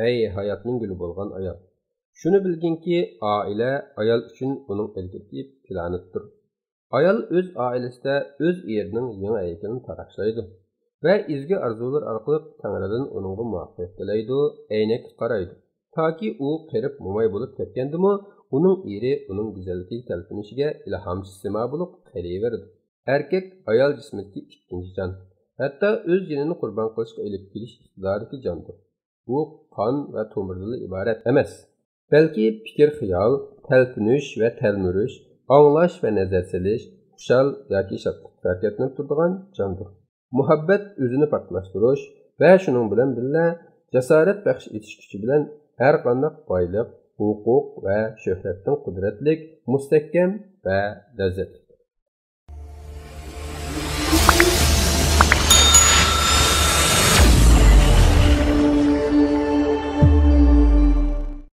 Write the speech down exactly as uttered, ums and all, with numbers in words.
ئەي ھاياتنىڭ گۈلى بولغان ئايال! شۇنى بىلگىنكى، ئائىلە ئايال ئۈچۈن ئۇنىڭ ئىلگىرىكى پىلانىدۇر. ئايال ئۆز ئائىلىسىدە ئۆز ئېرىنىڭ يېڭى ھەيكىلىنى تاراقلايدۇ ۋە ئىزگە ئارزۇلار ئارقىلىق تەڭرىدىن ئۇنىڭغا مۇۋەپپەقىيەت تىلەيدۇ، ئەينەككە قارايدۇ. تاكى ئۇ قېرىپ موماي بولۇپ كەتكەندىمۇ، ئۇنىڭ ئېرى ئۇنىڭ گۈزەللىكىگە تەلپۈنۈشىگە ئىلھامچى سىما بولۇپ قېلىۋېرىدۇ. ئەركەك ئايال جىسمىدىكى ئىككىنچى جان، ھەتتا ئۆز جېنىنى قۇربان قىلىشقا ئېلىپ كېلىش ئىقتىدارىدىكى جاندۇر. ئۇ قان ۋە تومۇردىنلا ئىبارەت ئەمەس، بەلكى پىكىر-خىيال، تەلپۈنۈش ۋە تەلمۈرۈش، ئاڭلاش ۋە نەزەر سېلىش، خۇشال ياكى شادلىققا ھەرىكەتلىنىپ تۇرىدىغان جاندۇر. مۇھەببەت ئۆزىنى پاكلاشتۇرۇش ۋە شۇنىڭ بىلەن بىللە جاسارەت بەخش ئېتىش كۈچى بىلەن ھەرقانداق بايلىق، ھوقۇق ۋە شۆھرەتتىن قۇدرەتلىك، مۇستەھكەم ۋە لەززەتلىك.